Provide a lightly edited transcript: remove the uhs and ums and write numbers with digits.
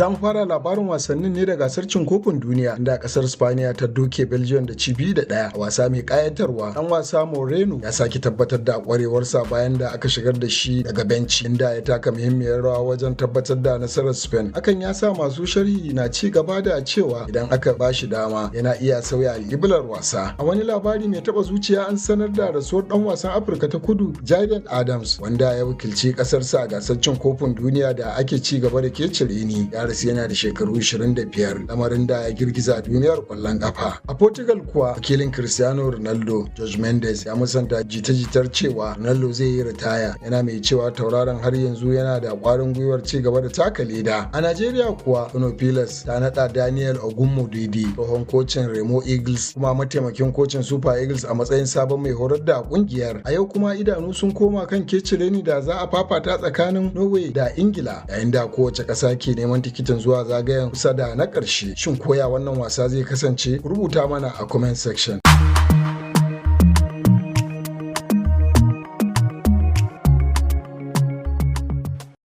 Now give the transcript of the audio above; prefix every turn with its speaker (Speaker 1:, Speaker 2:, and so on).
Speaker 1: Za mu fara labarin wasannin ne da gasar cin kofin duniya, inda kasar Spaniya ta doke Belgium da ci 2-1 a wasa mai kayatarwa. Dan wasa Moreno ya sake tabbatar da kwarewarsa bayan da aka shigar da shi daga benci, inda ya taka muhimmiyar rawa wajen tabbatar da nasarar Spain. Hakan ya sa masu sharhi na ci gaba da cewa idan aka ba shi dama, yana iya sauya alƙiblar wasa. A wani labari mai taba zuciya, an sanar da rasuwar dan wasan Afirka ta Kudu Jayden Adams, wanda ya wakilci kasarsa a gasar cin kofin duniya da ake ci gaba da kece raini. Ya rasu yana da shekaru 25, lamarin da ya girgiza duniyar kwallon kafa. A Portugal kuwa, wakilin Cristiano Ronaldo Jorge Mendes ya musanta jita-jitar cewa Ronaldo zai yi ritaya, yana mai cewa tauraron har yanzu yana da kwarin gwiwar ci gaba da taka leda. A Najeriya kuwa, Kano Pillars ta nada Daniel Ogunmodede, tsohon kocin Remo Eagles kuma mataimakin kocin Super Eagles, a matsayin sabon mai horar da kungiyar. A yau kuma idanu sun koma kan kece raini da za a fafata tsakanin Norway da Ingila, yayin da kowace ƙasa ke neman tikitin zuwa zagayen kusa da na ƙarshe. Shin koya wannan wasa zai kasance? Rubuta mana a comment section.